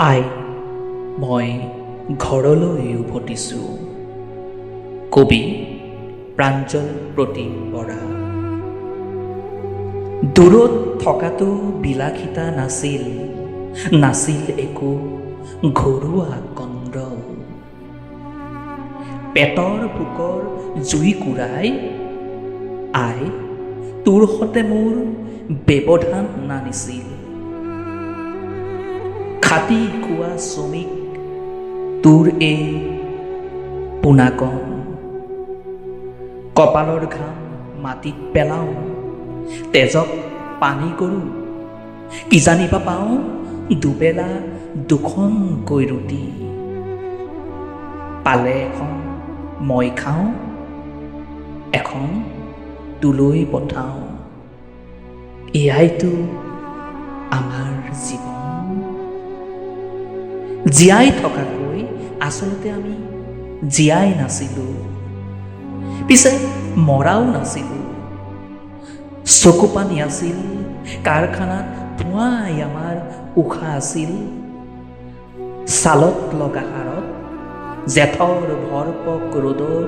আই, মই ঘৰলৈ উভতিছোঁ। কবি প্ৰাঞ্জল প্ৰতিম বৰা। দূৰত থকাটো বিলাসিতা নাছিল, নাছিল একো ঘৰুৱা কন্দল। পেটৰ ভোকৰ জুইকুৰাই, আই, তোৰ সতে মোৰ ব্যৱধান নানিছিল। খাটি খোৱা শ্ৰমিক তোৰ এই পোনাকণ। কপালৰ ঘাম মাটিত পেলাওঁ, তেজক পানী কৰোঁ, কিজানিবা পাওঁ দুবেলা দুখনকৈ ৰুটি। পালে এখন মই খাওঁ, এখন তোলৈ পঠাওঁ। এয়াইতো আমাৰ জীৱন। জীয়াই থকাকৈ আচলতে আমি জীয়াই নাছিলোঁ, পিছে মৰাও নাছিলোঁ। চকু পানী আছিল, কাৰখানাত ধোঁৱাই আমাৰ উশাহ আছিল। ছালত লগা হাড়ত জেঠৰ ভৰপক ৰ'দৰ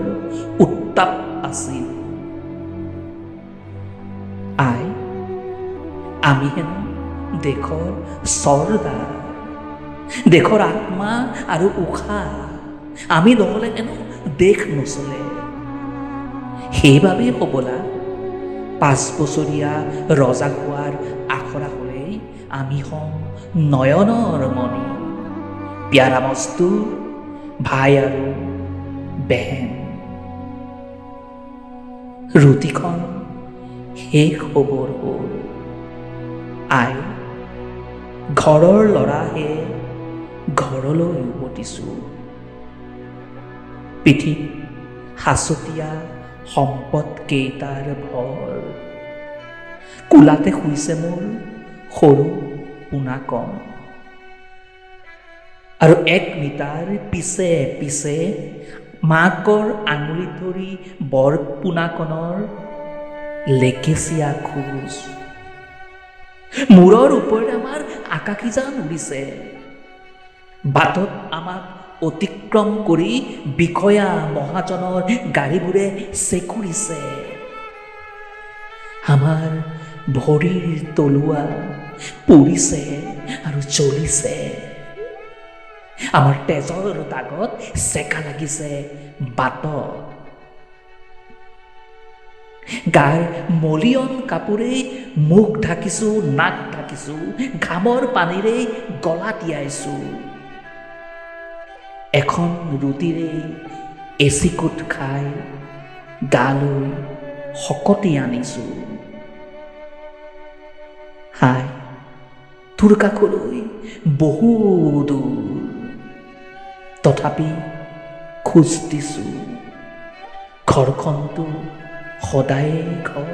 উত্তাপ আছিল। আই, আমি হেনো দেশৰ চৰ্দাৰ, দেশৰ আত্মা আৰু উশাহ। আমি নহ'লে হেনো দেশ নচলে। সেইবাবেই হ'বলা 5 বছৰীয়া ৰজা হোৱাৰ আখৰা হ'লেই আমি হওঁ নয়নৰ মণি, প্যাৰা মজদুৰ ভাই আৰু বেহেন। ৰুটিখন শেষ হ'বৰ হ'ল। আই, ঘৰৰ ল'ৰাহে ঘৰলৈ উভতিছোঁ। পিঠিত সাঁচতীয়া সম্পদ কেইটাৰ ভৰ, কোলাতে শুইছে মোৰ সৰু পোনাকণ আৰু 1 মিটাৰ পিছে পিছে মাকৰ আঙুলিত ধৰি বৰ পোনাকণৰ লেকেচীয়া খোজ। মূৰৰ ওপৰেৰে আমাৰ আকাশীযান উৰিছে। বাটত আমাক অতিক্ৰম কৰি বিষয়া মহাজনৰ গাড়ীবোৰে চেকুৰিছে। আমাৰ ভৰিৰ তলুৱা পুৰিছে আৰু জ্বলিছে। আমাৰ তেজৰ দাগত চেকা লাগিছে বাটত। গাৰ মলিয়ন কাপোৰেই মুখ ঢাকিছো, নাক ঢাকিছো, ঘামৰ পানীৰেই গলা তিয়াইছো। এখন ৰুটিৰেই এচিকুট খাই গালৈ শকতি আনিছো। হায়, তোৰ কাষলৈ বহু দূৰ, তথাপি খোজ দিছো। ঘৰখনটো সদায়ে ঘৰ।